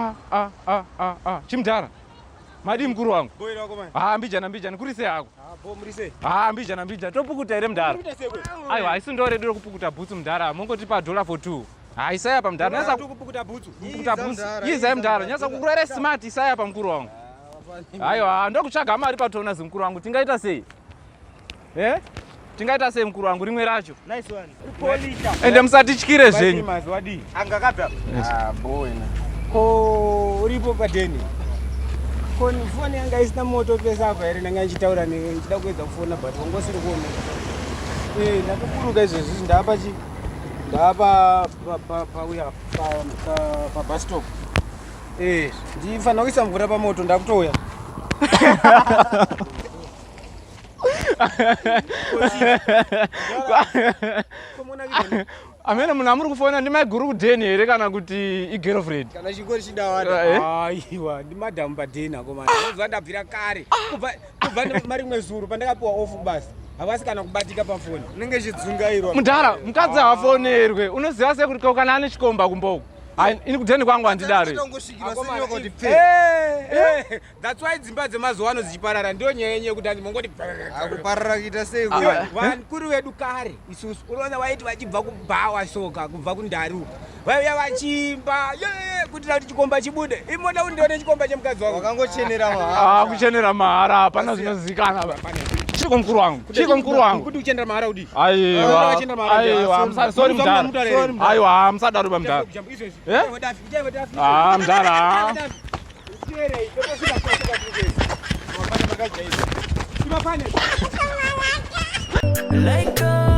Ah, ah, ah, ah, ah. Chimdhara. Madii mukuru wangu? Haa mbijana mbijana kuri sei hako? Haa mbijana mbijana topukuta here mdhara? Aiwa isu ndo redu rekupukuta bhutsu mdhara mongotipa dollar for two. Haa isai apa mdhara. Nyasa kupukuta bhutsu. Kupukuta bhutsu. Izai mdhara. Nyasa kukurara smart isai apa mukuru wangu. Aiwa ndokutsvaga mari patona zimukuru wangu tingaita sei? Eh? Tingaita sei mukuru wangu rimwe racho? Nice one. Kupolita. Ende musatityire zvenyu. Mazi Anga kabva. Ah, boy na. Ko uripo padeni? Ko foni yanga isina moto pese apa here ndanga ndichitaura newe ndichida kuedza kufona but wanga usiri kuoneka. Eh, ndatoburuka izvezvi ndapa chi ndapa pa pa pa uya pa pa, pa bus stop. Eh, ndifanira kuisa mvura pamoto ndakutouya. Amene munhu amuri kufona ndimaiguru kudheni here kana kuti igirlfriend? Kana chingori chidawada. Eh? Aiwa, ndimadhamu padheni akomana. Ndobva ndabvira kare. Kubva kubva marimwe zuro pandakapiwa off basa. Havasi kana kubatika pafoni. Unenge chidzungairwa. Mudhara, mukadzi haafonerwe. Unoziva sei kuti kana ane chikomba kumboku? Ini kudheni kwangu handidare. Tongosvikirwa senyoka kuti pfe. Eh, eh. That's why dzimba dzemazuva ano dzichiparara ndiyo nyaya yenyu yekuti hanzi mongoti Akuparara kuita sei Iwe, vakuru vedu kare isusu unoona vaiti vachibva kubhawa soka kubva kundari uko vaiuya vachiimba ye kuitira kuti chikomba chibude imoda kuti ndione chikomba chemukadzi wangu Wakangochenera mahara. Ah, kuchenera mahara hapana zvinozivikanwa ba. Chiko mukuru wangu. Chiko mukuru wangu. Kuti kuchenera mahara kudii? Aiwa. Aiwa, sorry mudhara. Aiwa, musadaro ba mudhara. Eh? Ah, mudhara. Like a